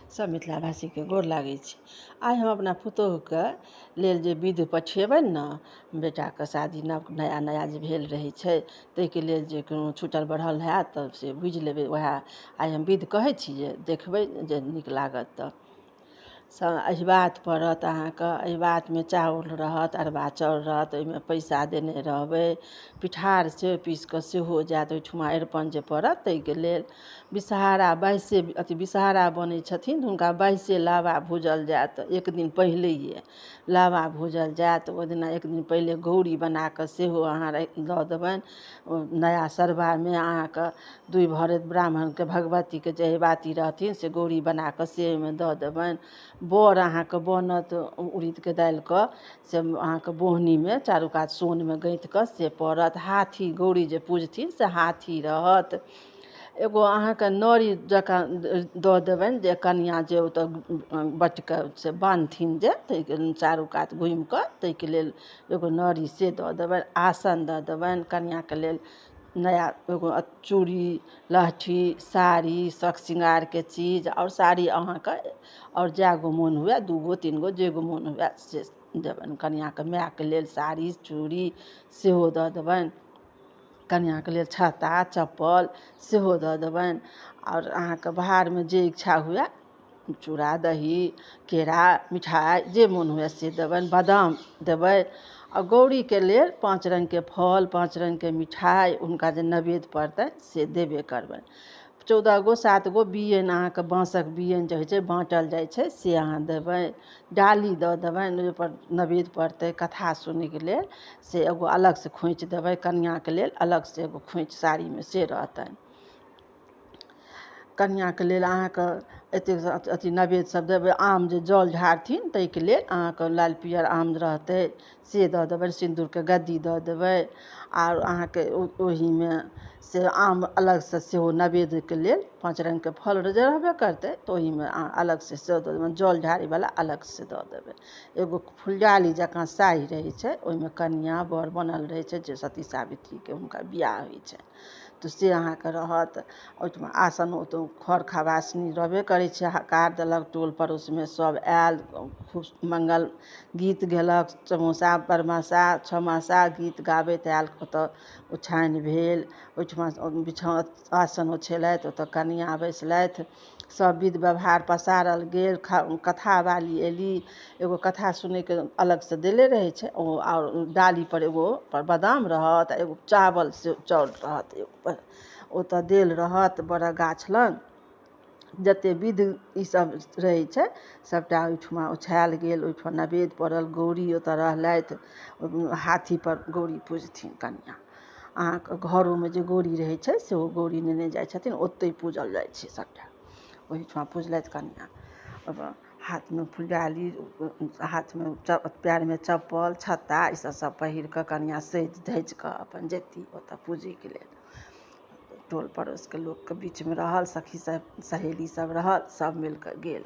सब मिथिलावासीके गोर लागै छी। आइ हम अपना पुतोहुके लेल जे विध पठेबनि ने, बेटाके शादी नया नया जे भेल रहै छै ताहिके लेल जे कोनो छूटल बढ़ल हैत तऽ से बुझि लेबै। उएह आइ हम विध कहै छी जे देखबै जे नीक लागत तऽ अहिबात पड़त अहाँके। अहिबातमे चाउर रहत, अरबा चाउर रहत, ओहिमे पैसा देने रहबै, पिठार से पीस कऽ सेहो जायत ओहिठुमा अरिपन जे पड़त ताहिके लेल। विषहारा बाइसे अथी विषहारा बनै छथिन, हुनका बाइसे लाबा भूजल जायत। एक दिन पहिलैए लाबा भूजल जायत। ओहि दिना एक दिन पहिले गौरी बना कऽ सेहो अहाँ दऽ देबनि। नया सरबामे अहाँके दुइ भरैत ब्राह्मणके भगवतीके जे अहिबाती रहथिन से गौरी बना कऽ से ओहिमे दऽ देबनि। बड़ अहाँके बनत उड़ीदके दालिके, से अहाँके बोहनीमे चारू कात सोनमे गैँत कऽ से पड़त। हाथी गौरी जे पूजथिन से हाथी रहत। एगो अहाँके नड़ी जकाँ दऽ देबनि जे कनिआँ जे ओतऽ बटके से बान्हथिन जे ताहिके चारू कात घुमि कऽ, ताहिके लेल एगो नड़ी से दऽ देबनि। आसन दऽ देबनि कनिआँके लेल, नया एगो चूड़ी, लहठी, साड़ी, शौख श्रृंगारके चीज। आओर साड़ी अहाँके आओर जए गो मोन हुए, 2 गो 3 गो जे गो मोन हुए से देबनि। कनिआँके मायके लेल साड़ी चूड़ी सेहो दऽ देबनि। कनिआँके लेल छत्ता चप्पल सेहो दऽ देबनि। आओर अहाँके भारमे जे इच्छा हुए, चूड़ा दही केरा मिठाइ जे मोन हुए से देबनि, बादाम देबै। आ गौरीके लेल 5 रङ्गके फल, 5 रङ्गके मिठाइ हुनका जे नैवेद्य पड़तनि से देबे करबनि। 14 गो 7 गो बियैन अहाँके बाँसक बियैन जे होइ छै बाँटल जाइ छै से अहाँ देबै। डाली दऽ देबनि, ओहिपर नैवेद्य पड़तै कथा सुनैके लेल से एगो अलगसँ खोँइछ देबै। कनिआँके लेल अलगसँ एगो खोँइछ साड़ीमे से रहतनि। कनिआँके लेल अहाँके एतेक अथी नैवेद्य सब देबै। आम जे जल ढारथिन ताहिके लेल अहाँके लाल पियर आम रहतै से दऽ देबनि। सिन्दूरके गद्दी दऽ देबै। आर अहाँके ओहिमे से आम अलगसँ सेहो नैवेद्यके लेल 5 रङ्गके फल जे रहबे करतै तऽ ओहिमे अहाँ अलगसँ सेहो दऽ देबनि। जल ढारैवला अलगसँ दऽ देबै। एगो फुलडाली जकाँ साही रहै छै, ओहिमे कनिआँ बर बनल रहै छै जे सती सावित्रीके हुनकर बियाह होइ छनि तऽ से अहाँके रहत। ओहिठमा आसन ओतऽ खर खबासनी रहबे करै छै। हकार देलक, टोल पड़ोसमे सब आयल, खूब मंगल गीत गेलक, चौमासा बरमासा छमासा गीत गाबैत आयल। ओतऽ ओछानि भेल, ओहिठमा बिछा आसन ओछेलथि, ओतऽ कनिआँ बैसलथि, सब विध व्यवहार पसारल गेल। कथावाली एली, एगो कथा सुनैके अलगसँ देले रहै छै ओ। आओर डालीपर एगो पर बादाम रहत, एगो चावल से चाउर रहत, एगो ओतऽ देल रहत बड़क गाछ लग। जते विध ईसब रहै छै सबटा ओहिठमा ओछायल गेल, ओहिठमा नैवेद्य पड़ल, गौरी ओतऽ रहलथि, हाथीपर गौरी पूजथिन कनिआँ। अहाँके घरोमे जे गौरी रहै छै सेहो गौरी नेने जाइ छथिन, ओतहि पूजल जाइ छै सबटा, ओहिठमा पूजलथि कनिआँ। हाथमे फुलडाली, हाथमे पएरमे चप्पल, छत्ता ईसब सब पहिर कऽ कनिआँ सजि धजि कऽ अपन जेती ओतऽ पूजैके लेल। टोल पड़ोसके लोकके बीचमे रहल, सखी सब सहेली सब रहल, सब मिलकऽ गेल।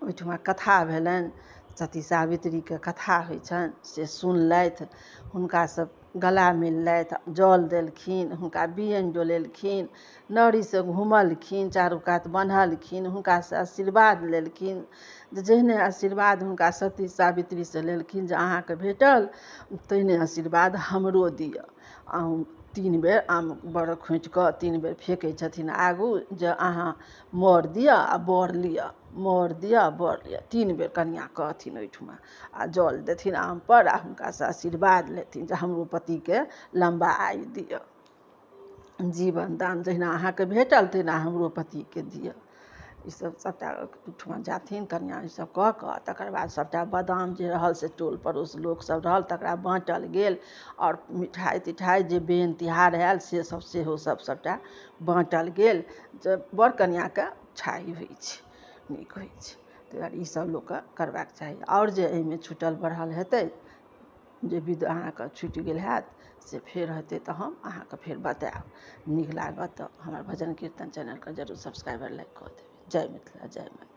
ओहिठमा कथा भेलनि, सती सावित्रीके कथा होइ छनि से सुनलथि, हुनकासँ गला मिललथि, जल देलखिन, हुनका बियैन डोलेलखिन, नड़ीसँ घुमलखिन, चारू कात बन्हलखिन, हुनकासँ आशीर्वाद लेलखिन। जेहने आशीर्वाद हुनका सती सावित्रीसँ लेलखिन जे अहाँके भेटल तेहने आशीर्वाद हमरो दिअ। अहूँ 3 बेर आम बड़ खोँटि कऽ 3 बेर फेकै छथिन आगू जे अहाँ मर दिअ आ बर लिअ, मर दिअ बर लिअ। 3 बेर कनिआँ कहथिन ओहिठमा आ जल देथिन आम पर आ हुनकासँ आशीर्वाद लेथिन जे हमरो पतिके लम्बा आयु दिअ, जीवन दान जहिना अहाँके भेटल तहिना हमरो पतिके दिअ। ईसब सबटा ओहिठमा जाथिन कनिआँ ईसब कऽ कऽ तकर बाद सबटा बादाम जे रहल से टोल पड़ोस लोकसब रहल तकरा बाँटल गेल। आओर मिठाइ तिठाइ जे बेन तिहार आयल से सब सेहो सब सबटा बाँटल गेल। जे बर कनिआँके छाइ होइ छै, नीक होइ छै। ताहि दुआरे ईसब लोकके करबाक चाही। आओर जे एहिमे छूटल बढ़ल हेतै, जे विध अहाँके छुटि गेल हैत से फेर हेतै तऽ हम अहाँके फेर बतायब। नीक लागत तऽ हमर भजन कीर्तन चैनलके जरूर सब्सक्राइबर लाइक कऽ देबै। जय मिथिला, जय मैथिली।